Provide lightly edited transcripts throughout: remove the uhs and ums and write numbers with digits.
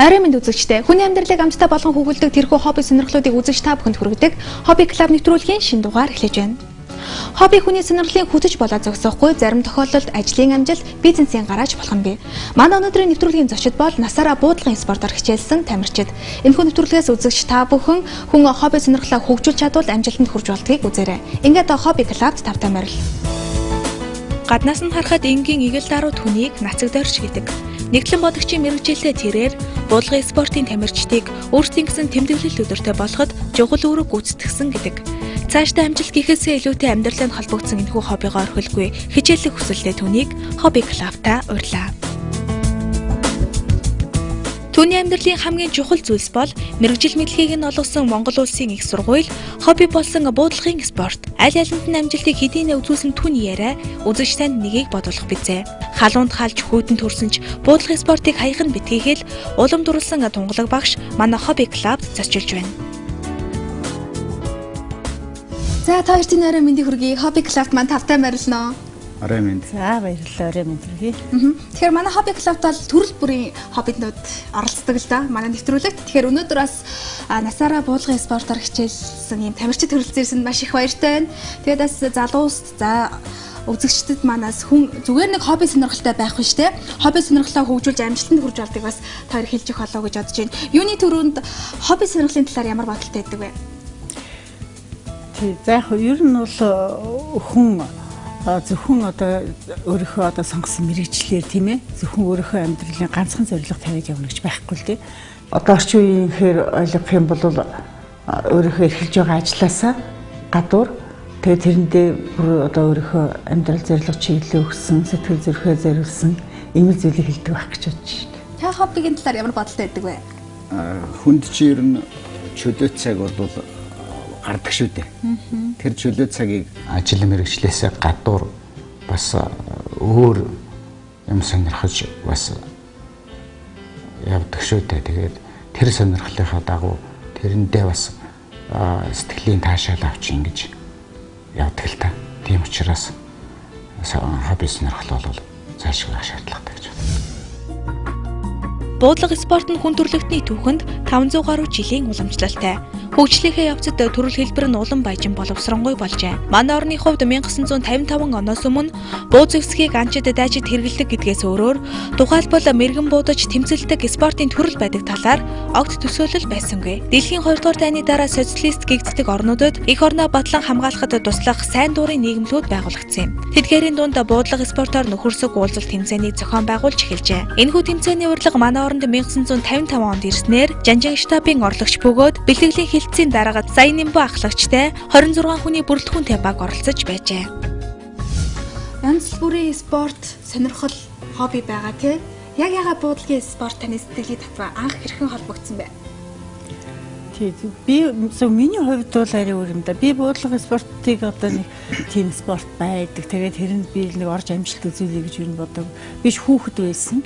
Орой мэнд үзэгчтэй хүний амьдралыг амттай болгон хүүгэлдэг тэрхүү хобби сонирхлуудыг үзэж та бүхэнд хүргэдэг Хобби Клуб нэвтрүүлгийн шинэ дугаар эхлэж байна. Хобби хүний сонирхлын хөтөч болоо зогсоохгүй, зарим тохиолдолд ажлын амжилт, бизнесийн гараач болох нь бий. Манай өнөөдрийн нэвтрүүлгийн зочид бол насаараа буудлагын спортоор хичээлсэн тамирчид. Энэхүү нэвтрүүлгээс үзэгч та бүхэн хүн хобби сонирхлоо хөгжүүлж чадвал амжилтанд хүрч болдгийг үзээрэй. Ингээд Хобби Клубт тавтай морил. Гаднаас нь харахад энгийн игэл даруй түүнийг нацаг дорж гэдэг. Нэгтлэн бодогчийн мэргэжилтэй тэрээр буудлагын спортын тамирчдыг өөрсдийн гэсэн тэмдэглэл өдөртэй болоход чухал үүрэг гүйцэтгсэн гэдэг. Цаашдаа амжилт гэхээсээ илүүтэй амьдралыг холбогдсон энэхүү хоббигоо орхилгүй хичээллэх хүсэлтэй түүнийг Хобби Клубтаа урьлаа. Түүний амьдралын хамгийн чухал зүйлс бол мэргэжил мэдлэгийг нь олгосон Монгол улсын их сургууль, хобби болсон буудлагын спорт. Аль алинд нь амжилтыг хэдийнэ үзүүлсэн түүний яриа үзэгч танд нэгийг бодуулах бизээ. Халуунд халж хүйтэн төрсөн ч буудлагын спортыг хаях нь битгий хэл улам дурлсан тунгалаг багш манай Хобби Клубд зочилж байна. За та хоёрын орой мэндийг хүргэе. Хобби Клубт маань тавтай морилно. Орой мэнд. За баярлалаа, орой мэнд хүргэе. Тэгэхээр манай Хобби Клубт бол төрөл бүрийн хоббинууд оролцдог л да. Манай нэвтрүүлэгт. Тэгэхээр өнөөдөр бас насаараа буудлагын спортоор хичээлсэн ийм тамирчид төрөлцсөн ирсэнд маш их баяртай байна. Тэгээд бас залууст за үзэгчдэд манаас хүн зүгээр нэг хобби сонирхолтой байх биш те. Хобби сонирхлоо хөгжүүлж амжилтанд хүрч болдгийг бас та хоёр хэлж өгөх болоо гэж бодож байна. Юуны түрүүнд хобби сонирхлын талаар ямар бодолтой байдаг вэ? Тий, за яг ер нь бол хүн зөвхөн одоо өөрийнхөө одоо сонгосон мэргэжлээр тийм ээ зөвхөн өөрийнхөө амьдралын ганцхан зорилго тавиад явна гэж байхгүй л дээ. Одоо орчин үеийнхээр ойлгох юм бол өөрийнхөө эрхэлж байгаа ажлаасаа гадуур тэгээ тэрэндээ бүр одоо өөрийнхөө амьдрал зорилго чиглэлээ өгсөн, сэтгэл зүрхээ зориулсан ийм л зүйлийг хэлдэг байх гэж бодож байна. Та хоббигийн талаар ямар бодолтой байдаг вэ? Хүнд чи ер нь чөлөө цаг бол гардаг шүү дээ. Тэр чөлөө цагийг ажил мэргэжлээсээ гадуур бас өөр юм сонирхож бас явдаг шүү дээ. Тэгээд тэр сонирхлынхаа дагуу тэрэндээ бас сэтгэлийн таашаал авч ингэж явдаг л та. Тийм учраас хобби сонирхол бол цаашгаа шаардлагатай гэж боддог. Буудлага спорт нь хүн төрөлхтний түүхэнд 500 гаруй жилийн уламжлалтай. Хөгжлийнхээ явцад төрөл хэлбэр нь улам баяжин боловсронгуй болжээ. Манай орны хувьд 1955 оноос өмнө буу зэвсгийг анчид дайчид хэрэглэдэг гэдгээс өөрөөр тухайлбал мэрэгэн буудаж тэмцэлдэг спортын төрөл байдаг талаар огт төсөөлөл байсангүй. Дэлхийн 2 дугаар дайны дараа социалист гэгддэг орнуудад эх орноо батлан хамгаалахад туслах сайн дурын нийгэмлүүд байгуулагдсан юм. Тэдгээрийн дунд буудлага спортоор нөхөрсөг уулзалт тэмцээнийг зохион байгуулж эхэлжээ. Энэхүү тэмцээний урилга манай оронд 1955 онд ирснээр Жанжин штабын орлогч бөгөөд бэлтгэлийн хилцээний дарга Саянимбо ахлагчтай 26 хүний бүрэлдэхүүнтэй баг оролцож байжээ. Янз бүрийн спорт сонирхол хобби байгаа тий. Яг яга буудлагын спорт таны сэтгэлийг татваа анх хэрхэн холбогдсон бэ? Тий, би зөв миний хувьд бол арай өөр юм да. Би буудлага спортыг одоо нэг тийм спорт байдаг. Тэгээд тэрэнд би нэг орж амжилт үзүүлье гэж юу бодог. Би ч хүүхэд байсан.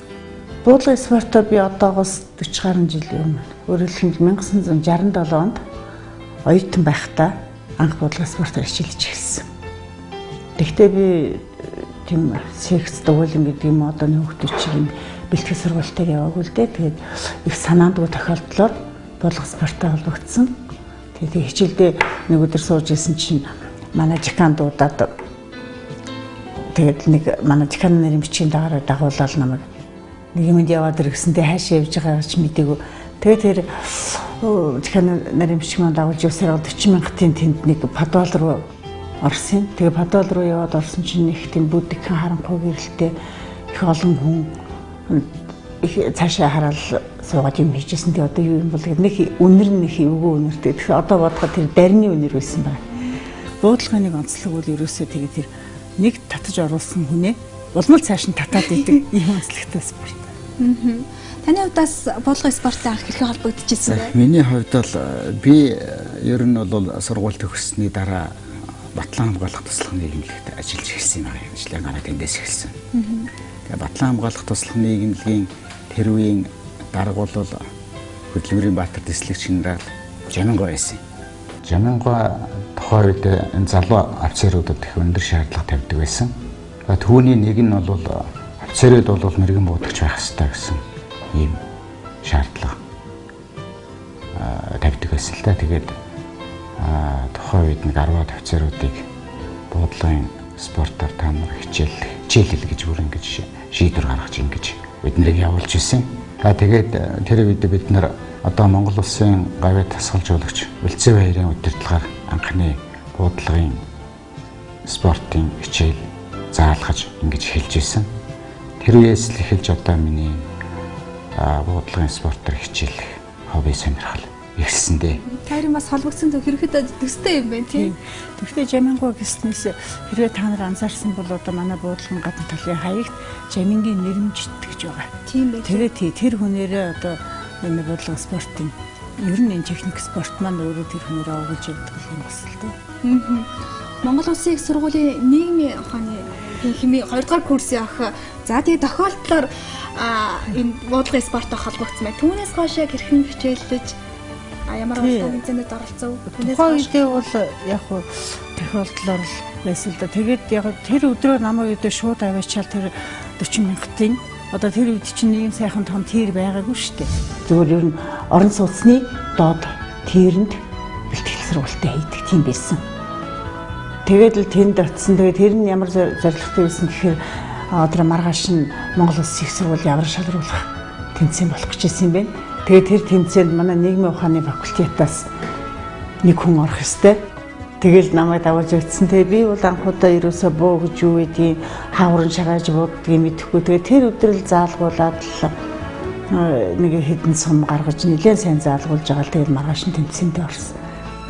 Буудлага спортоор би одоогоос 40 гаруй жил өмнө. Өөрөөр хэлбэл 1967 онд оюутан байхдаа анх буудлага спортоор хичээлж эхэлсэн. Тэгэхдээ би тийм секц дугуйлан гэдэг юм одоо нэг хүүхдүүд чиг юм бэлтгэл сургуультаар яваагүй л дээ. Тэгээд их санаандгүй тохиолдлоор буудлага спорттой холбогдсон. Тэгээд хичээлдээ нэг өдөр сууж исэн чинь манай декан дуудаад тэгээд нэг манай декан нарын бичгийн дагаараа дагуулаад намайг нэг юмд яваад иргэсэнтэй хаашаа явж байгааг ч мдээгүй. Тэгээд тэр декан нарын бичиг маань дагуулж явсаар 40 мянгатын тэнд нэг подвал руу орсон. Тэгээ подвал руу яваад орсон чинь их тийм бүдэгхэн харанхуй гэрэлтэй их олон хүн их цаашаа хараад суугаад юм хийжсэн. Тэгээ одоо юу юм бол гэдэг нэг үнэр нь их эвгүй үнэртэй. Тэгэхээр одоо бодоход тэр дарны үнэр байсан байна. Буудлагын нэг онцлог бол ерөөсөө тэгээ тэр нэг татаж оруулсан хүнээ улмал цааш нь татаад идэг ийм онцлогтой спорт. Таны хувьд бас буудлага спорттой анх хэрхэн холбогдчихсэн бэ? Миний хувьд бол би ер нь бол сургууль төгссөний дараа батлан хамгаалах туслах нийгэмлэгт ажиллаж эхэлсэн юм байна. Ажлаа гараад тэндээс эхэлсэн. Тэгээ батлан хамгаалах туслах нийгэмлэгийн тэр үеийн дарга бол хөдөлмөрийн Баатар дэслэгч генерал Жамингой байсан. Жамингой тухайн үед энэ залуу офицеруудад их өндөр шаардлага тавьдаг байсан. Түүний нэг нь бол офицерууд бол мэрэгэн буудагч байх ёстой гэсэн ийм шаардлага тавьдаг байсан л да. Тэгээд тухайн үед нэг 10 офицеруудыг буудлын спортоор та нар хичээлэл гэж бүр ингэж шийдвэр гаргаж ингэж бид нарыг явуулж ирсэн. Тэгээд тэр үед бид нар одоо Монгол улсын гавьяа тасгалжуулагч Үлцэн баярын удирдлагаар анхны буудлагын спортын хичээл заалгаж ингэж эхэлж ирсэн. Тэр үеэс л эхэлж одоо миний буудлагын спортоор хичээлэх хобби сонирхол эхэлсэн дээ. Тайрын бас холбогдсон зөв ерөөхдөө төстэй юм байна тийм. Тэгэхдээ Жамингуй гэснээс хэрвээ та нар анзаарсан бол одоо манай буудлагын гадна талын хаягт Жамингийн нэрмжит гэж байгаа. Тийм байх. Тэгээ тий тэр хүнээрээ одоо энэ буудлага спортын ер нь энэ техник спорт маань өөрөө тэр хүнээрээ овоглож явдаг юм бас л доо. Монгол Улсын их сургуулийн нийгмийн ухааны химийн 2 дугаар курс явах. За тэгээ тохиолдлоор энэ буудлагын спорттой холбогдсон байна. Түүнээс хойш яг хэрхэн хичээллэж ямар уралдааны тэмцээнд оролцов? Түүнээс хойш бол яг хуу тохиолдлоор л байсан л да. Тэгээд яг тэр өдрөө намайг өдөө шууд аваачаал тэр 40 мянгатын одоо тэр үед чинь ийм сайхан том тир байгаагүй шүү дээ. Зүгээр ер нь орон сууцны доод тирэнд бэлтгэл сургуультай хийдэг тийм байсан. Тэгээд л тэнд очсон. Тэгээд тэр нь ямар зорилготой байсан гэхээр одоо маргааш нь Монгол Улсын их сургуулийн аврал шалруулах тэмцээн болох гэж байсан юм байна. Тэгээд тэр тэмцээнд манай нийгмийн ухааны факультетаас нэг хүн орох ёстой. Тэгэл намайг дагуулж очсон. Тэгээ би бол анхудаа ерөөсөө буу гэж юу гэдгийг хаавран шагааж бууддгийг мэдэхгүй. Тэгээ тэр өдрөл заалгуулад л нэг хэдэн сум гаргаж нэлээд сайн заалгуулж байгаа л тэгэл маргааш нь тэмцээндээ орсон.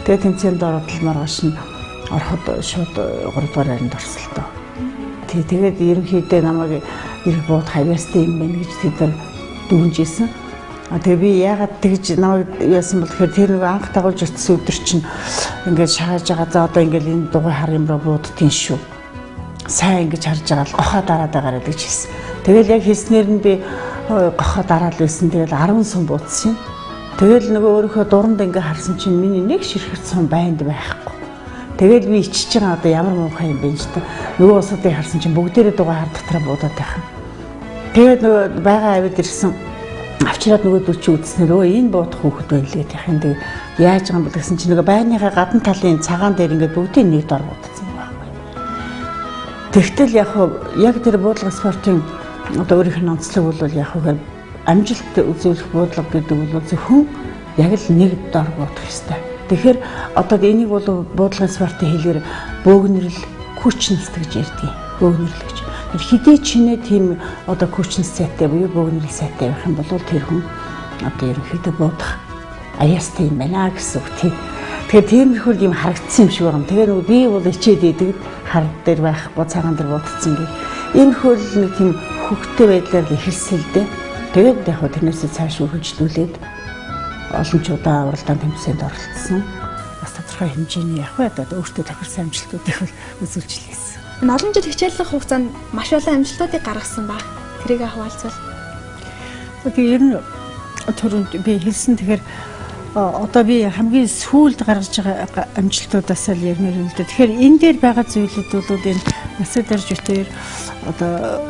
Тэгээ тэмцээнд ороод л маргааш нь ороход шууд 3 дугаар байранд орсон л доо. Тэгээд ерөнхийдөө намайг ирэх буудах авьяастай юм байна гэж тэд нар дүгнжсэн. Тэгээ би яагаад тэгж намайг яасан бол тэгэхээр тэр нэг анх дагуулж очсон өдөр чинь ингээд шагааж байгаа. За одоо ингээд энэ дугуй хар юм руу бууддtiin шүү. Сайн ингэж харж байгаа л гохоо дараад байгаарай гэж хэлсэн. Тэгэл яг хэлснээр нь би гохоо дараал байсан. Тэгэл 10 сум буудсан юм. Тэгэл нөгөө өөрийнхөө дуранд ингээд харсан чинь миний нэг ширхэг сум байнд байхгүй. Тэгэл би ичиж байгаа одоо ямар муухай юм бэ ч та. Нөгөө усуудыг харсан чинь бүгдээрээ дугуй хар дотроо буудаад байх. Тэгээд нөгөө байгаа авид ирсэн. Авчираад нөгөө чи үзснээр өө энэ буудах хүүхэд байна л гэх юм. Тэгээд яаж байгаа юм бэ гэсэн чинь нөгөө байрныхаа гадна талын цагаан дээр ингээд бүгдийг нэг дор буудсан байхгүй. Тэгтэл яг яг тэр буудлага спортын одоо өөрийнх нь онцлог бол яг хөө амжилт үзүүлэх буудлага гэдэг бол зөвхөн яг л нэг дор буудах ёстой. Тэгэхээр одоо энийг бол буудлагын спортын хэлээр бөөгнөрл хүчнэс гэж ярьдаг. Бөөгнөрл гэж. Тэр хэдий чинээ тийм одоо хүчнэс сайтай буюу бөөгнөрл сайтай байх юм бол тэр хүн одоо ерөнхийдөө буудах аяастай юм байна гэсэн үг тийм. Тэгэхээр тиймэрхүү юм харагдсан юм шиг байна. Тэгээ нөгөө би бол ичээд идэг хар дээр байхгүй цагаан дээр буудсан гэх. Иймэрхүү л нэг тийм хөвгтэй байдлаар л эхэлсэн л дээ. Тэгээд яг хөө тэрнээсээ цааш үргэлжлүүлээд олон ч удаа уралдаан тэмцээнд оролцсон. Бас тодорхой хэмжээний яг вэ одоо өөртөө тохирсон амжилтуудыг бол үзүүлж лээсэн. Энэ олон жил хичээллэх хугацаанд маш олон амжилтуудыг гаргасан ба. Тэрийг хаваалцвал. Тэгээ ер нь түрүүнд би хэлсэн тэгэхээр одоо би хамгийн сүүлд гаргаж байгаа амжилтуудаас л ярмаар юм л да. Тэгэхээр энэ дээр байгаа зүйлүүд бол энэ Насад Даржбитээр одоо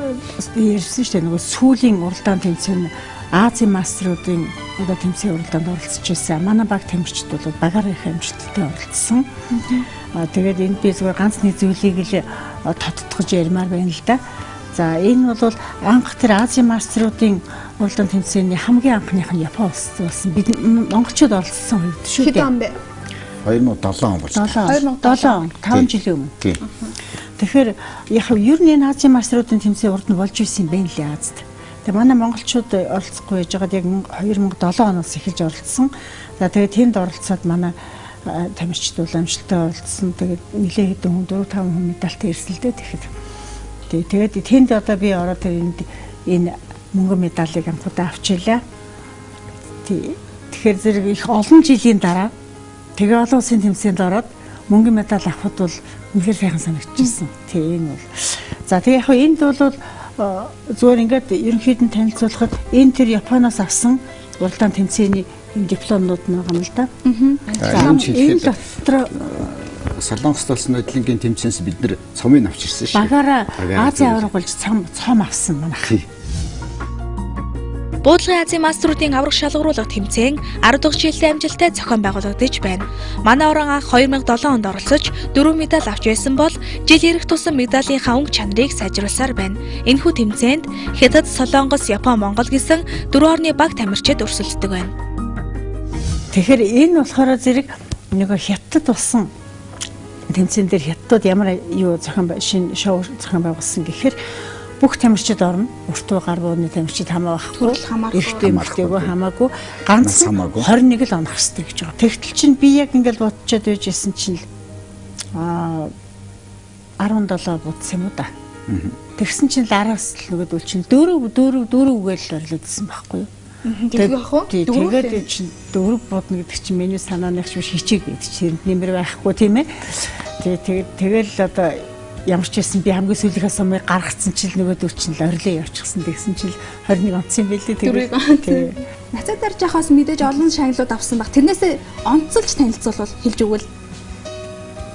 ярьсан шүү дээ нөгөө сүүлийн уралдаан тэмцээн Азийн мастеруудын одоо тэмцээн уралдаанд оролцож байсан. Манай баг тамирчид бол багаар их амжилттай оролцсон. Тэгээд энд би зүгээр ганц нэг зүйлийг л тодтогч ярмаар байна л да. За энэ бол анх тэр Азийн мастеруудын уралдаан тэмцээний хамгийн анхных нь Япон улсад болсон. Бид монголчууд оролцсон үед шүү дээ. Хэд он бэ? 2007 он болж байна. 2007 он 5 жилийн өмнө. Тийм. Тэгэхээр яг ер нь энэ Азийн мастеруудын тэмцээн урд нь болж исэн юм байна лээ Азад. Тэгээ манай монголчууд оролцохгүй байж байгаад яг 2007 оноос эхэлж оролцсон. За тэгээд тэнд оролцоод манай тамирчид бол амжилттай оролцсон. Тэгээд нэлээд хэдэн хүн 4 5 хүн медальтай ирсэн л дээ тэгэхэд. Тэгээд тэнд одоо би ороод тэр энэ мөнгөн медалийг анхудаа авчилаа. Тэгэхээр зэрэг их олон жилийн дараа тэгээ олон улсын тэмцээнд ороод мөнгөн медаль авахд бол үнэхээр сайхан санагдчихсан. Тий энэ бол. За тэгээ яг энд бол зүгээр ингээд ерөнхийд нь танилцуулахад энэ тэр Японоос авсан уралдаан тэмцээний дипломнууд нь байгаа юм л да. Энэ дотор Солонгост болсон нодлонгийн тэмцээнс бид нэр цомыг авч ирсэн шүү. Багаараа Азийн аварга болж цом авсан манайх. Буудлагын Азийн мастеруудын аврах шалгаруулах тэмцээн 10 дахь жилдээ амжилттай зохион байгуулагдаж байна. Манай орон анх 2007 онд оролцож 4 медаль авч байсан бол жил ирэх тусам медалийнхаа өнгө чанарыг сайжруулсаар байна. Энэхүү тэмцээнд Хятад, Солонгос, Япон, Монгол гэсэн 4 орны баг тамирчид өрсөлддөг байна. Тэгэхээр энэ болохоор зэрэг нөгөө Хятад болсон тэмцээн дээр Хятадууд ямар юу зохион шинэ шоу зохион байгуулсан гэхээр бүх тамирчид орно. Урт гар бууны тамирчид хамаа байхгүй. Эрэгтэй эмэгтэйгөө хамаагүй. Ганц 21 л онох хэрэгтэй гэж байгаа. Тэгтэл чинь би яг ингээл бодчоод байж исэн чинь 17 будсан юм уу да. Тэгсэн чинь л араас л нөгөөдөл чинь 4 4 4 гээл орлогдсон байхгүй юу? Тэгээд чинь 4 будна гэдэг чинь миний санааных ч биш хичээг гэдэг чинь нэмэр байхгүй тийм ээ. Тэгээд тэгэл одоо ямар ч байсан би хамгийн сүүлийнхээ сумыг гаргацсан чил нөгөөдөр чинь л орилоо явчихсан. Тэгсэн чил 21 онцсон юм байлээ. Тэгээд нацаа дарж яхаас мэдээж олон шагналууд авсан баг. Тэрнээсээ онцолж танилцуулбал хэлж өгвөл.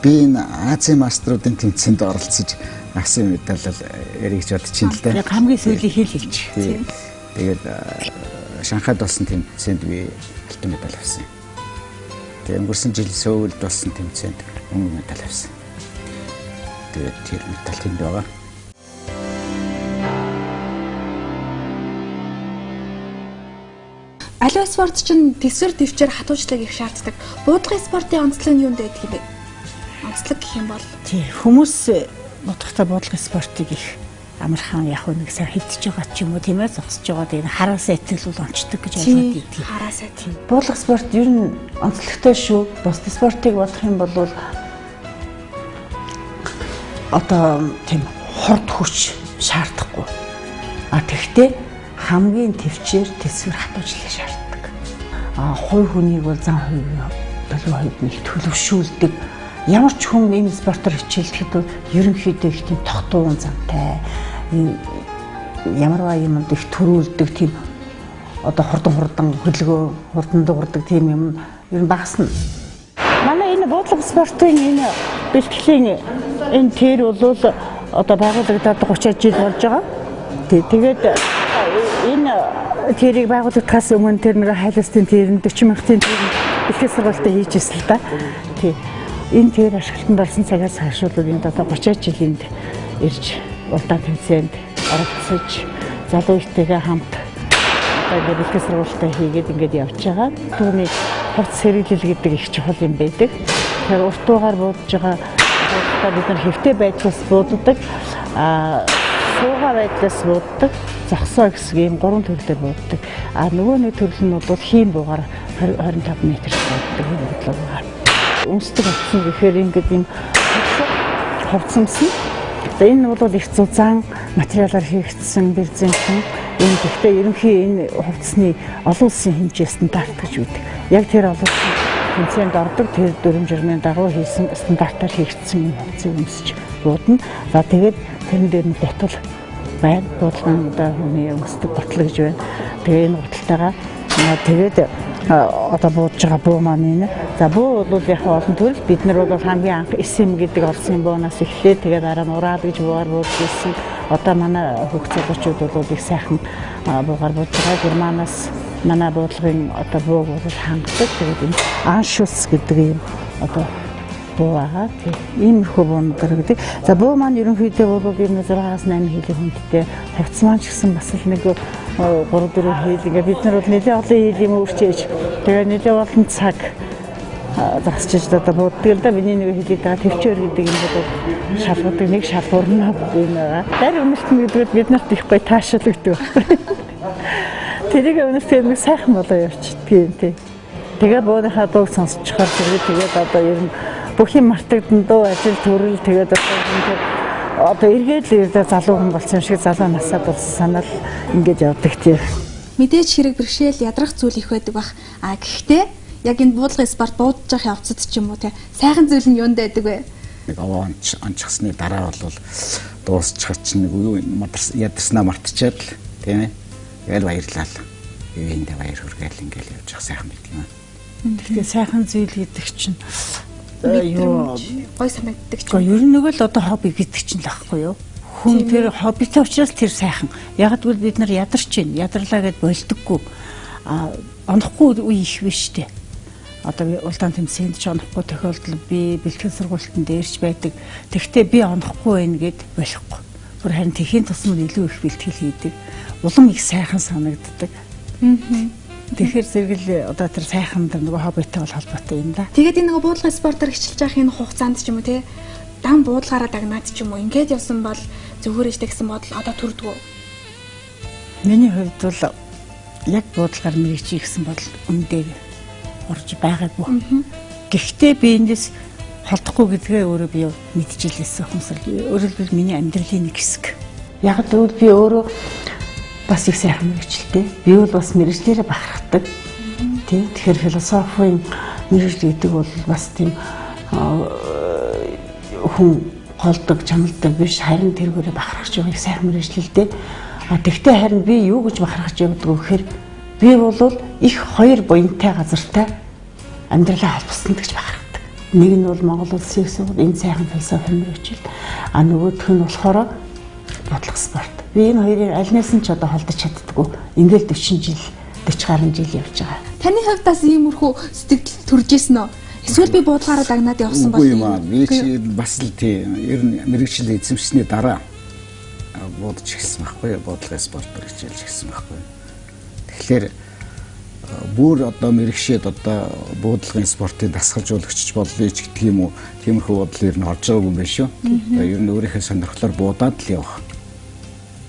Би энэ Азийн мастеруудын тэмцээнд оролцож авсан медаль ярих гэж бодож байна л да. Яг хамгийн сүүлийн хэл хэлж. Тэгээд Шанхайд болсон тэмцээнд би алтан медаль авсан. Тэгээд өнгөрсөн жил Сөүлд болсон тэмцээнд мөнгө медаль авсан. Тэгээд тэр медаль тэнд байгаа. Аливаа спорт чинь төсвөр төвчээр хатуучлаг их шаарддаг. Буудлагын спортын онцлог нь юунд байдаг юм бэ? Онцлог гэх юм бол тий, хүмүүс бодохдоо буудлагын спортыг их амархан яг нэг сайн хэвтэж байгаа ч юм уу тийм ээ зогсож байгаа тийм хараасаа итгэл онцдог гэж ойлгоод идэг. Хараасаа тийм. Буудлага спорт ер нь онцлогтой шүү. Бусд спортыг бодох юм бол одоо тийм хурд хүч шаардахгүй. А тэгтээ хамгийн төвчээр төсвөр хатуучлах шаарддаг. А хувь хүнийг бол зан хувь төлөв хувьд нь төлөвшүүлдэг. Ямар ч хүн энэ спортоор хичээлдэхэд бол ерөнхийдөө их тийм тогтуун замтай, ямарваа юмд их төрүүлдэг тийм одоо хурдан хөдөлгөөн, хурдан дуугардаг тийм юм ер нь багасна. Манай энэ буудлага спортын энэ бэлтгэлийн энэ тэр бол одоо байгуулагдаад 30 жил болж байгаа. Тэгээд энэ тэрийг байгуулагдахаас өмнө тэр нэг хайластын тэр 40 мянгатын тэр бэлтгэл сургуультай хийж ирсэн л да. Тий. Энэ тэр ашиглалтанд орсон цагаас хойш бол энэ одоо 30 жилинд ирж улдаан тэмцээнд оролцож залуу ихтэйгээ хамт одоо ингээд бэлтгэл сургуультай хийгээд ингээд явж байгаа. Түүний хувцас хэрэглэл гэдэг их чухал юм байдаг. Тэгэхээр урт дуугаар буудаж байгаа буудлаа бид нар хэвтэй байдлаас бууддаг, суугаа байдлаас бууддаг, зогсоо гэсэн ийм гурван төрлөөр бууддаг. А нөгөө нэг төрөл нь бол хийм буугаар 25 метр бууддаг юм бодлого байгаа. Өмсдөг хувцас гэхээр ингээд ийм хувцас өмснө. За энэ бол их зузаан материалаар хийгдсэн бэрзэнхэн. Энэ гэхдээ ерөнхий энэ хувцсны олон улсын хэмжээ стандарт гэж үүдэг. Яг тэр олон улсын тэмцээнд ордог тэр дүрэм журмын дагуу хийсэн стандартаар хийгдсэн энэ хувцсыг өмсөж буудна. За тэгээд тэрэн дээр нь гутал байна. Буудлагын одоо хүний өмсдөг гутал гэж байна. Тэгээ энэ гуталтайгаа тэгээд одоо буудаж байгаа буу маань энэ. За буу бол яг олон төрөл. Бид нар бол хамгийн анх SM гэдэг Оросын буунаас эхлээд тэгээд дараа нь Урал гэж буугаар буудаж ирсэн. Одоо манай хүүхд залуучууд бол их сайхан буугаар буудаж байгаа. Германаас манай буудлагын одоо бууг бол хангадаг. Тэгээд энэ Аншус гэдэг ийм одоо буу байгаа. Иймэрхүү буунууд гэдэг. За буу маань ерөнхийдөө бол ийм 6-аас 8 хилийн хүндтэй. Хувцас маань ч гэсэн бас л нэг 3 4 хил ингээ бид нар бол нэлээд олон хил юм өөрчээж тэгээ нэлээд олон цаг засчиж одоо бууддаг л да. Миний нэг хэлээд байгаа төвчээр гэдэг юм бол шалгуудаг нэг шалгуурна юм байгаа. Дарь үнэлтэн гэдэг бид нарт их гоё таашаал өгдөг байхгүй. Тэрийг үнэлтээр нэг сайхан болоо явчихдаг юм тий. Тэгээ бууныхаа дууг сонсчихоор тэгээд одоо ер нь бүх юм мартагдан дөө ажил төрөл тэгээд одоо эргээд л ирдэ залуу хүн болсон юм шиг залуу насаа болсон санаал ингэж явдаг тийм. Мэдээж хэрэг бэрхшээл ядрах зүйл их байдаг бах. А гэхдээ яг энэ буудлагын спорт буудаж явах явцад ч юм уу те сайхан зүйл нь юунд байдаг вэ? Нэг овоо ончихсны дараа бол дуусчих чинь нэг юу ядарснаа мартчихад л тийм ээ. Тэгэл баярлал. Эндээ баяр хүргээл ингээл явж явах сайхан байдаг юм. Тэгэхээр сайхан зүйл гэдэг чинь юу гой санагддаг ч. Ер нь нэг л одоо хобби гэдэг чинь л байхгүй юу? Хүн тэр хоббитой учраас тэр сайхан. Яг гэвэл бид нар ядарч байна. Ядарлаа гэд болдоггүй. А онохгүй үе их биш үү? Одоо улдаан тэмцээнд ч онохгүй тохиолдол би бэлтгэл сургуультанд дээрч байдаг. Тэгвэл би онохгүй байна гэд болохгүй. Бүр харин тэхийн тусмал илүү их бэлтгэл хийдэг. Улам их сайхан санагддаг. Тэгэхээр зэрэгэл одоо тэр сайхан тэр нөгөө хоббитой бол холбоотой юм да. Тэгээд энэ нөгөө буудлын спортоор хичээлж явах энэ хугацаанд ч юм уу те дан буудлагаараа дагнаад ч юм уу ингээд явсан бол зүгээр ижтэй гэсэн бодол одоо төрдгөө. Миний хувьд бол яг буудлагаар мэрэгжий гэсэн бодол үндэ орж байгаагүй. Гэхдээ би эндээс холдохгүй гэдгээ өөрөө би мэдчихлээсэн хүмүүс. Өөрөөр хэлбэл миний амьдралын нэг хэсэг. Яг гэвэл би өөрөө бас их сайхан мэрэгчлээ. Би бол бас мэрэгчлэрээ бахархдаг. Тий. Тэгэхээр философийн мэрэгжил гэдэг бол бас тийм хүн голдог, чамладаг биш, харин тэргүүрээ бахархаж байгаа их сайхан мэргэжил л дээ. А тэгтээ харин би юу гэж бахархаж явдаг вэ гэхээр би бол их хоёр буянтай газартай амьдралаа холбосон гэж бахархдаг. Нэг нь бол Монгол улсын их сургууль, энэ сайхан философи мэргэжил. А нөгөөх нь болохоор бодлого спорт. Би энэ хоёрын альнаас нь ч одоо холдож чаддаггүй. Ингээл 40 жил, 40 гаруй жил явж байгаа. Таны хувьд бас иймэрхүү сэтгэл төрж исэн үү? Эсвэл би буудлагаараа дагнаад явсан бол үгүй юм аа. Би чи бас л тий ер нь мэргэжил эзэмшсэний дараа буудаж эхэлсэн байхгүй юу? Буудлага спортоор хичээлж эхэлсэн байхгүй юу? Тэгэхээр бүр одоо мэрэгшээд одоо буудлагын спортын дасгалжуулагч болъё ч гэдэг юм уу? Тиймэрхүү бодол ер нь орж байгаагүй юм байна шүү. Ер нь өөрийнхөө сонирхлоор буудаад л явах.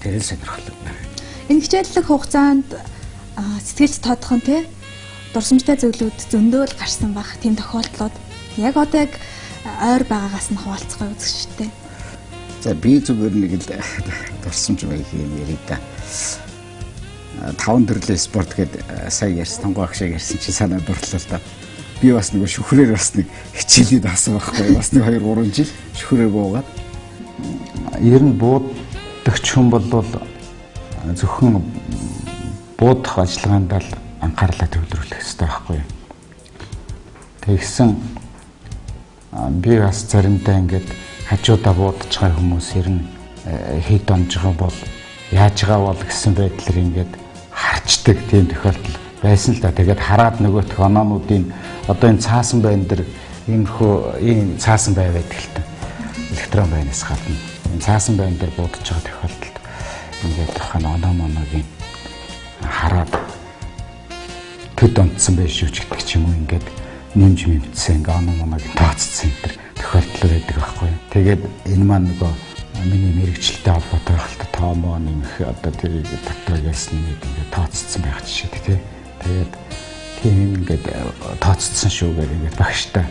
Тэр л сонирхол байна. Энэ хичээллэх хугацаанд сэтгэлд тодхон тий дурсамжтай зүйлүүд зөндөө л гарсан байх тийм тохиолдлууд яг одоо яг ойр байгаагаас нь хуваалцгаа үзэгчтэй. За би зүгээр нэг л дурсамж байг юм ярий да. 5 төрлийн спорт гээд сая ярьсан тонгоо агшаа ярьсан чи санаа дурлаа л да. Би бас нэг шүхрээр бас нэг хичээлээд авсан байхгүй бас нэг 2 3 жил шүхрээр буугаад ер нь буудагч хүн бол зөвхөн буудах ажиллагаанд л анхаарлаа төвлөрүүлэх хэрэгтэй байхгүй юу. Тэгсэн би бас заримдаа ингээд хажуудаа буудаж байгаа хүмүүс ер нь хэд онж байгаа бол яаж байгаа бол гэсэн байдлаар ингээд харчдаг тийм тохиолдол байсан л да. Тэгээд хараад нөгөөх оноонуудын одоо энэ цаасан байн дээр иймэрхүү ийм цаасан бай байдаг л та. Электрон байнаас гадна энэ цаасан байн дээр буудаж байгаа тохиолдолд ингээд тухайн оноо моногийн хараад төд онцсон байх шүү ч гэдэг ч юм уу ингээд нэмж мэмтсэн ингээ оноо моногийн тооцсон энэ төр тохиолдол байдаг байхгүй юу. Тэгээд энэ маань нөгөө миний мэрэгчлэлтэй холбоотой байх л та тоомоо нэмэх одоо тэрийг дотор ясны нэг ингээд тооцсон байх жишээ тий. Тэгээд тийм юм ингээд тооцсон шүү гэдэг ингээд багштай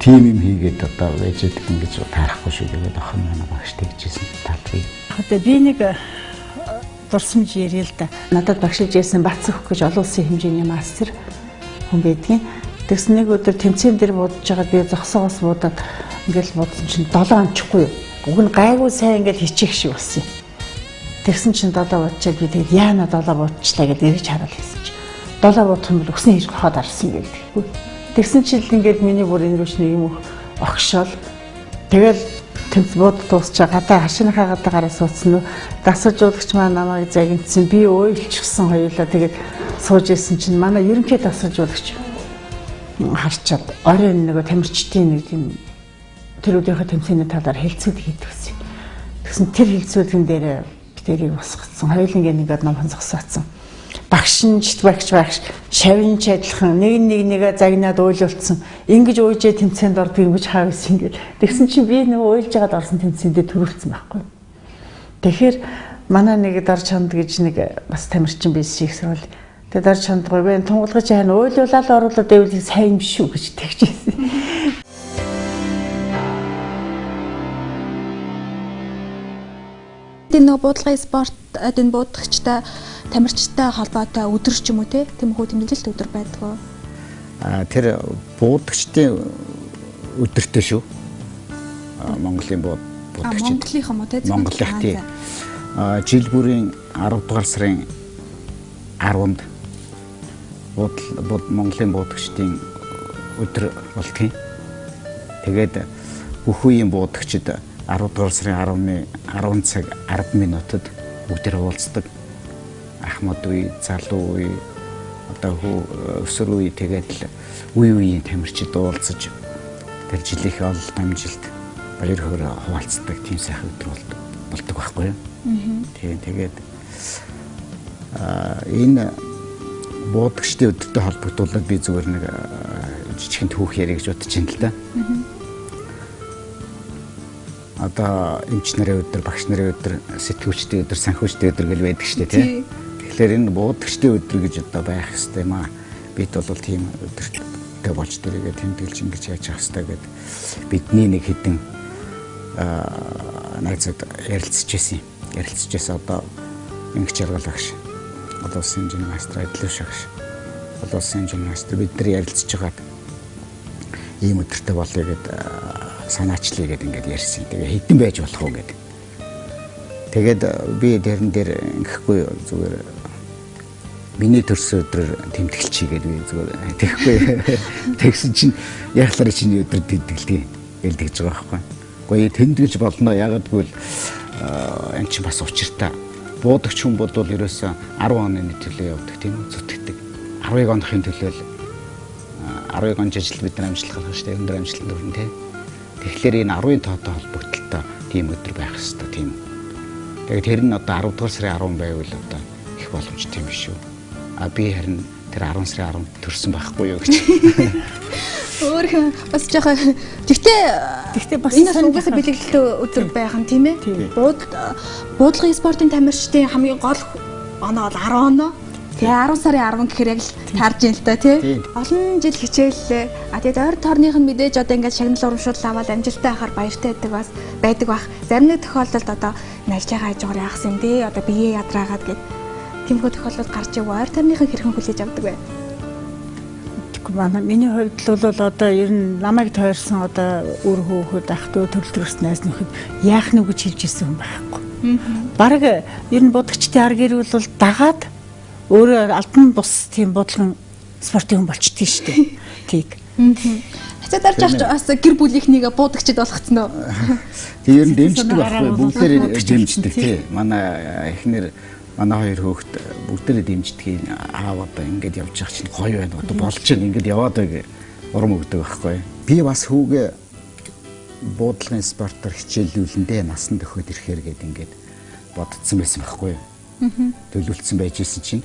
тийм юм хийгээд одоо байж идэг ингэж таарахгүй шүү гэдэг охин манай багш тэгжсэн тал би. Одоо би нэг дурсамж ярья л да. Надад багшилж байсан Бацөх гэж олон улсын хэмжээний мастер хүн байдгийн. Тэгсэн нэг өдөр тэмцээн дээр буудаж байгаад би зогсоогоос буудаад ингээл буудсан чинь 7 ончихгүй юу. Уг нь гайгүй сайн ингээл хичээх шиг болсон юм. Тэгсэн чинь 7 буудчаад би тэгээд яана 7 буудчлаа гэдээ эргэж хараад хэлсэн чинь 7 буудах юм бол өснө хийж гохоод арсан гэлдэг. Тэгсэн чинь л ингээд миний бүр энэ рүү нэг юм огшоол. Тэгэл тэмц бууд дуусчаа гадаа хашийнхаа гадаа гараа суудсан нь дасгалжуулагч маань намайг загинцсан би уйлчихсан хоёулаа тэгээд сууж исэн чинь манай ерөнхий дасгалжуулагч харчаад оройн нөгөө тамирчдын нэг тийм тэр өдрийнхөө тэмцээний талаар хэлцүүлэг хийдэг гэсэн. Тэгсэн тэр хэлцүүлгэн дээр битэрийг босгоцсон. Хоёулангийн ингээд номхон зогсоодсон. Багш нь ч багш шавин ч адилхан нэг нэгээ загнаад уйлуулсан. Ингэж уйжээ тэмцээнд ордог юм гэж хаа байсан ингээд. Тэгсэн чинь би нөгөө уйлж байгаад орсон тэмцээндээ төрүүлсэн байхгүй. Тэгэхээр манай нэг дар чанд гэж нэг бас тамирчин байсан их сурвал. Тэгээ дар чандгүй бэ тунгалгаж яана уйлуулаад оруулаад байвал сайн юм шүү гэж тэгжсэн. Энэ нөгөө буудлагын спорт энэ буудагчтай тамирчтай холбоотой өдөр ч юм уу те тиймэрхүү тэмдэглэлт өдөр байдаг уу? А тэр буудагчдын өдөртөө шүү. Монголын буудагч. Монголынх юм уу те? Монголынх тий. Жил бүрийн 10 дугаар сарын 10-нд Монголын буудагчдын өдөр болдгийн. Тэгээд бүх үеийн буудагчид 10 дугаар сарын 10-ны 10 цаг 10 минутад бүгдээр уулздаг. Ахмад үе, залуу үе, одоо хүү өсөр үе тэгээд л үе үеийн тамирчид уулзаж тэр жилийнхээ ололт амжилт баяр хөөр хуваалцдаг тийм сайхан өдөр болдог байхгүй юу? Тийм, тэгээд энэ буудагчдын өдөртэй холбогдуулаад би зүгээр нэг жижигхэн түүх ярих гэж бодож байна л да. Одоо эмч нарын өдөр, багш нарын өдөр, сэтгүүлчдийн өдөр, санхүүчдийн өдөр гэл байдаг шүү дээ, тийм. Тэгэхээр энэ буудагчдын өдөр гэж одоо байх ёстой юм аа. Бид бол тийм өдөртэй болж тэрийгэ тэмдэглэж ингэж яаж явах ёстой гэд бидний нэг хэдэн найзууд ярилцж байсан. Ярилцж байсан одоо ингэч жаргал багш, олон улсын хэмжээний мастер, Эдлэвш багш, олон улсын хэмжээний мастер бид нар ярилцж байгаад ийм өдөртэй болъё гэд санаачлаа гэд ингээд ярьсан. Тэгээ хэдэн байж болох уу гэд. Тэгээд би тэрэн дээр ингэхгүй зүгээр миний төрсөн өдрөөр тэмдэглэчихье гэд би зүгээр тэгэхгүй. Тэгсэн чинь яхалаар чиний өдөр тэмдэглэдэг гэл тэгж байгаа байхгүй. Гэхдээ тэмдэглэж болно. Ягаад гэвэл энэ чинь бас учиртай. Буудагч хүн бол ерөөсөө 10 оны төлөө явдаг тийм үү? Зүтгэдэг. 11 оныхын төлөө л 11 он жижиг бид нар амжилт гаргах шүү дээ. Өндөр амжилтанд хүрнэ тийм. Тэгэхээр энэ 10-ын тоотой холбогдлолтой тийм өдөр байх ёстой тийм. Тэгээд тэр нь одоо 10 дугаар сарын 10 байвал одоо их боломжтой юм биш үү? А би харин тэр 10 сарын 10 төрсөн байхгүй юу гэж. Өөрхөн бас жоохон тэгтээ бас энэ угаасаа бэлэглэлтэй өдөр байх нь тийм ээ. Буудлын спортын тамирчдын хамгийн гол оноо бол 10 оноо. Тэгээ 10 сарын 10 гэхээр яг л таарж ийн л та тий. Олон жил хичээллээ. А тэгээд ойр торных нь мэдээж одоо ингээд шагнал урамшуул аваад амжилттай байхаар баяртай байдаг бас байдаг бах. Зарим нэг тохиолдолд одоо энэ ажлынхаа хажуугаар яах юм бэ? Одоо биеэ ядраагаад гэд тиймэрхүү тохиолдол гарч ив. Ойр торныхын хэрхэн хүлээж авдаг вэ? Тэгэхгүй манай миний хувьд л бол одоо ер нь намайг тойрсон одоо үр хөөхөд ах дүү төрөл төрс найз нөхөд яах нь гэж хэлж ирсэн хүн байхгүй. Бараг ер нь будагчдын ар гэр бол дагаад өөрөө албан бус тийм бодлогон спортын хүн болчтой шүү дээ. Тийг. Хацаа дарж авч бас гэр бүлийнхнийг буудагчд болгоцсон уу? Тэг ер нь дэмждэг байхгүй, бүгдээрээ дэмждэг тий. Манай эхнэр манай хоёр хөөхд бүгдээрээ дэмждэг. Аав одоо ингэж явж байгаа чинь гоё байна. Одоо болж байна ингэж яваад байг урам өгдөг байхгүй. Би бас хүүгээ буудлагын спортоор хичээллүүлэндээ насан төхөөд ирэхээр гээд ингэж боддсон байсан байхгүй. Төлөвлөсөн байж исэн чинь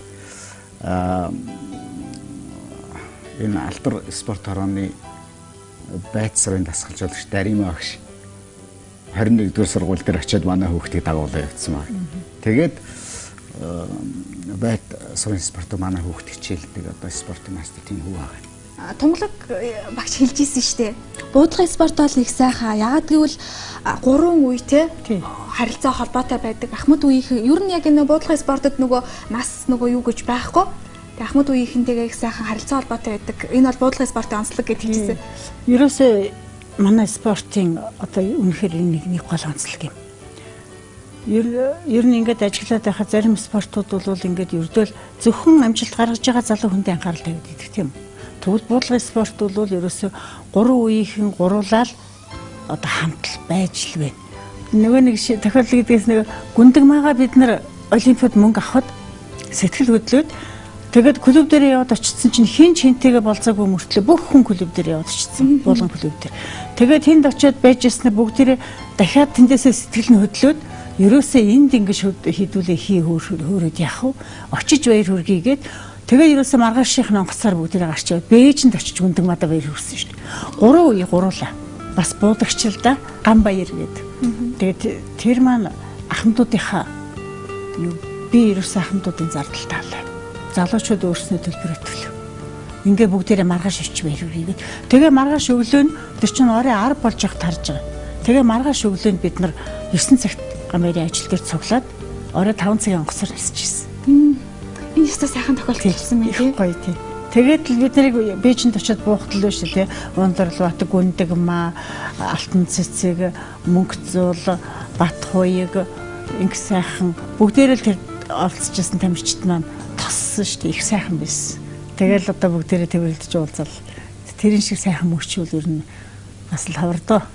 энэ алдар спорт хорооны байц сарын дасгалжуулагч Дарима багш 21-р сургууль дээр очиад манай хүүхдийг дагуулаа явцсан баг. Тэгээд байт сурын спортоор манай хүүхд хичээлдэг одоо спортын мастер тийм хүү байгаа. Тунгалаг багш хэлж ирсэн шүү дээ. Буудлын спорт бол их сайхан. Яагаад гэвэл гурван үе те харилцаа холбоотой байдаг. Ахмад үеийнхэн ер нь яг энэ буудлын спортод нөгөө нас нөгөө юу гэж байхгүй. Тэг ахмад үеийнхэнтэйгээ их сайхан харилцаа холбоотой байдаг. Энэ бол буудлын спортын онцлог гэж хэлжсэн. Ерөөсөө манай спортын одоо үнэхээр энэ нэг гол онцлог юм. Ер нь ингээд ажиглаад байхад зарим спортууд бол ингээд ердөөл зөвхөн амжилт гаргаж байгаа залуу хүндээ анхаарал тавиад идэх тийм үү. Тэгвэл буудлын спорт бол ерөөсөө гурван үеийнхэн гуруулаад одоо хамт л байж л байна. Нөгөө нэг тохиолдол гэдгээс нэг гүндэг маага бид нар олимпиад мөнгө авахад сэтгэл хөдлөөд тэгээд клуб дээр яваад очсон чинь хин чинтэйгээ болцоогүй мөртлөө бүх хүн клуб дээр яваад очсон. Буулган клуб дээр. Тэгээд тэнд очиод байж ирснээр бүгдээрээ дахиад тэндээсээ сэтгэл нь хөдлөөд ерөөсөө энд ингэж хийдүүлээ хий хөөрөөд яах вэ? Очиж баяр хүргэе гээд тэгээ ерөөсөө маргаашийнх нь онгоцоор бүгдээрээ гарч яваад Бээжинд очиж гүндэг мада баяр хүрсэн шүү дээ. Гурван үе гуруулаа. Бас буудагч л да гам баяр гээд. Тэгээд тэр маань ахмадуудынхаа юу би ерөөсөө ахмадуудын зардал таалаа. Залуучууд өөрснөө төлбөрөө төлөв. Ингээ бүгдээрээ маргааш очиж баяр хүргэе гээд. Тэгээ маргааш өглөө нь тэр чинь орой 10 болж явах тарж байгаа. Тэгээ маргааш өглөө нь бид нар 9 цагт гам баярын ажил дээр цуглаад орой 5 цагийн онгоцоор нисэж ирсэн. Энэ ёстой сайхан тохиолдол болсон юм тий. Гоё тий. Тэгээд л бид нарыг Бээжинд очиод буухтал шүү дээ тий. Ундрал бат, гүндэг маа, алтан цэцэг, мөнгө зуул, бат хуйг ингэ сайхан бүгдээрээ л тэр оролцож байсан тамирчид маань тоссон шүү дээ. Их сайхан байсан. Тэгэл одоо бүгдээрээ тэрвэрлдэж уулзал. Тэрэн шиг сайхан мөчүүл ер нь бас л хавар доо.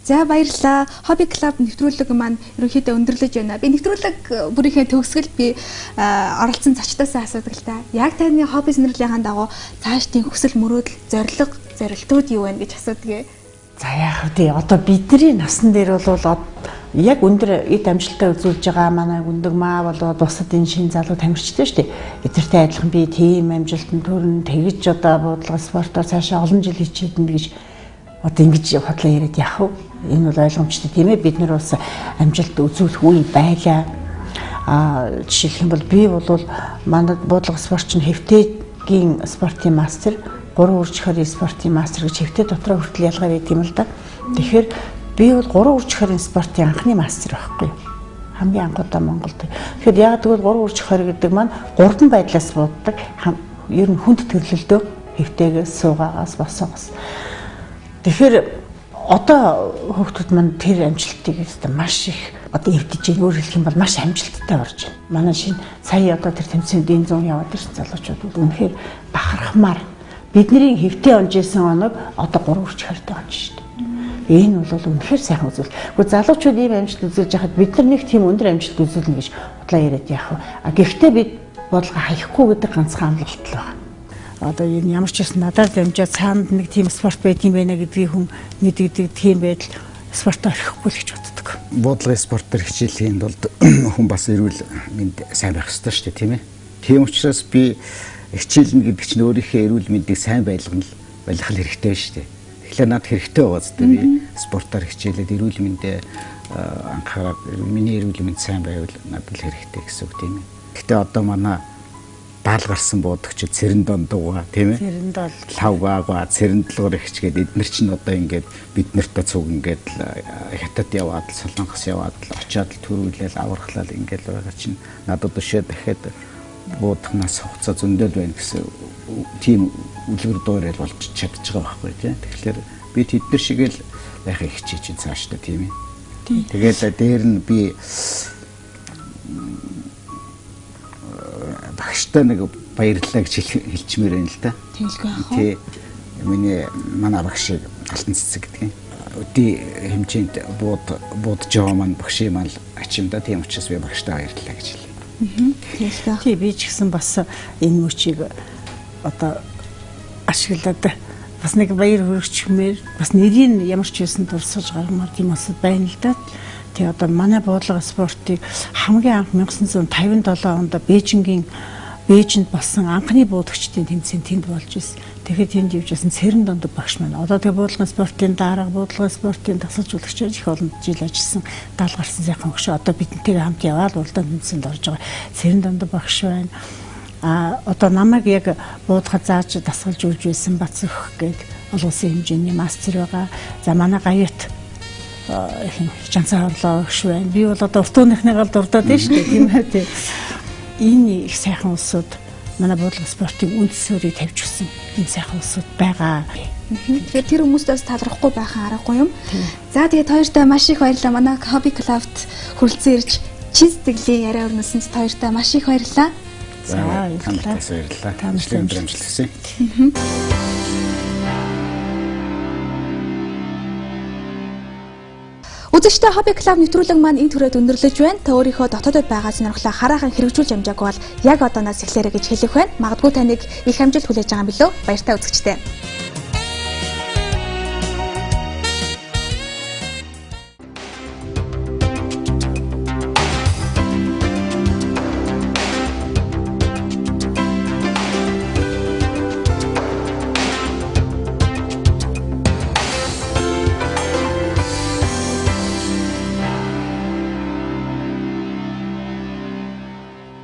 За баярлалаа. Hobby Club нэвтрүүлэг маань ерөнхийдөө өндөрлөж байна. Би нэвтрүүлэг бүрийнхээ төгсгөл би оролцсон зочдоосоо асуудаг л та. Яг таны хобби сонирхлынхаа дагуу цаашдын хүсэл мөрөөдөл, зорилго, зорилтууд юу вэ гэж асуудаг. За яах вэ? Одоо бидний насан дээр бол яг өндөр эд амжилтаа үзүүлж байгаа манай Гүндэгмаа болоод бусад энэ шинэ залуу тамирчтай шүү дээ. Эдгэртэй адилхан би тийм амжилтанд төрн тэгж одоо буудлага спортоор цаашаа олон жил хичээдэн гэж одоо ингэж хотлоо яриад яах вэ? Энэ бол ойлгомжтой тийм ээ. Бид нар бас амжилт үзүүлэх үе байлаа. Жишээлх юм бол би бол манай буудлага спорт чинь хэвтэгийн спортын мастер, 3 үрж хорийн спортын мастер гэж хэвтэй дотроо хүртэл ялгаа байдаг юм л да. Тэгэхээр би бол 3 үрж хорийн спортын анхны мастер байхгүй юу? Хамгийн анх удаа Монголд. Тэгэхээр яг тэгвэл 3 үрж хорь гэдэг маань 3 байдлаас бууддаг. Ер нь хүнд төрлөлдөө хэвтэйгээс, суугаагаас, босоогоос. Тэгэхээр одоо хүүхдүүд маань тэр амжилтыг өстө маш их одоо эвдэж байна. Өөрөөр хэлэх юм бол маш амжилттай орж байна. Манай шинэ сая одоо тэр тэмцээнд энэ 100 яваад ирсэн залуучууд үнэхээр бахархмаар бидний хэвтэй онж исэн оног одоо 3 үрч хортой онж шүү дээ. Энэ бол үнэхээр сайхан үзүүлэлт. Гэхдээ залуучууд ийм амжилт үзүүлж яхад бид нар нэг тийм өндөр амжилт үзүүлнэ гэж худлаа яриад яах вэ? А гэхдээ бид бодлого хаяхгүй гэдэг ганцхан амлалт л байна. Одоо энэ ямар ч юм надаар дамжаад цаанд нэг тийм спорт байдгийн байна гэдгийг хүн мэддэг тийм байдал спортоор орхихгүй л гэж боддог. Буудлын спортоор хичээлхийн тулд хүн бас эрүүл мэнд сайн байх ёстой шүү дээ, тийм ээ. Тийм учраас би хичээлнэ гэдэг чинь өөрийнхөө эрүүл мэндийг сайн байлгах нь хэрэгтэй шүү дээ. Тэгэхээр надад хэрэгтэй байгаа зү би спортоор хичээлээд эрүүл мэндээ анхаараад миний эрүүл мэнд сайн байвал надад л хэрэгтэй гэсэн үг тийм ээ. Гэхдээ одоо манай даал гарсан буудагч цэрэн дондууга тийм ээ. Цэрэн дол лавгаагаа цэрэн долгоор ихчгээд эднэр чинь одоо ингээд бид нартай цуг ингээд хятад яваад солонгос яваад очиад төрүүлээл аврахлал ингээд байгаа чинь надад өшөө дахиад буудахнаас хугацаа зөндөл байна гэсэн тийм үлгэр дуурайл болж чадчих байгаа байхгүй тийм. Тэгэхээр би тэднэр шиг л байхыг хичээж чинь цаашдаа тийм ээ. Тэгээд дээр нь би багштай нэг баярлалаа гэж хэлчмээр байна л да. Тэлгүй ах уу? Тий. Миний манай багшийг Алтан цэцэг гэдэг юм. Өдий хэмжээнд буудж байгаа маань багшийн маань ачим да. Тийм учраас би багштай баярлалаа гэж хэлье. Тэлгүй ах. Тий, би ч гэсэн бас энэ мөчийг одоо ашиглаад бас нэг баяр хүргэчмээр бас нэрийг ямар ч юмсан дурсаж гаргамаар тийм бас байна л да. Тий, одоо манай буудлага спортыг хамгийн анх 1957 онд Бээжинд болсон анхны буудагчдын тэмцээн тэнд болж ирсэн. Тэгэхээр тэнд явж байсан цэрэн донд багш маань. Одоо тэгээ буудлагын спортын дарга, буудлагын спортын дасгалжуулагчаар их олон жил ажилласан, дал гарсан сайхан өгшөө. Одоо бидэнтэйгээ хамт яваад уралдаан тэмцээнд орж байгаа. Цэрэн донд багш байна. А одоо намайг яг буудахад зааж дасгалжуулж байсан Бацөх гээд олон улсын хэмжээний мастер байгаа. За манай гаят Жанцаа хорлоо өгш байна. Би бол одоо урт уунихныгаа л дурдаад байна шүү дээ. Тийм ээ. Тийм. Энэ их сайхан улсууд манай буудлага спортын үнд суурийг тавьж өгсөн энэ сайхан улсууд байгаа. Тэгэхээр тэр хүмүүстээс талархахгүй байхын аргагүй юм. За тэгээд хоёртай маш их баярлалаа. Манай Hobby Club-т хүрэлцэн ирж чин сэтгэлийн яриа өрнөсөн хоёртай маш их баярлалаа. За баярлалаа. Баярлалаа. Өндөр амжилт хүсье. Үзэгчдээ Hobby Club нэвтрүүлэг маань энэ түрээд өндөрлөж байна. Та өөрийнхөө дотоодод байгаа сонирхлоо хараахан хэрэгжүүлж амжаагүй бол яг одооноос эхлээрэй гэж хэлэх байна. Магадгүй таныг их амжилт хүлээж байгаа юм билүү? Баяртай үзэгчдээ.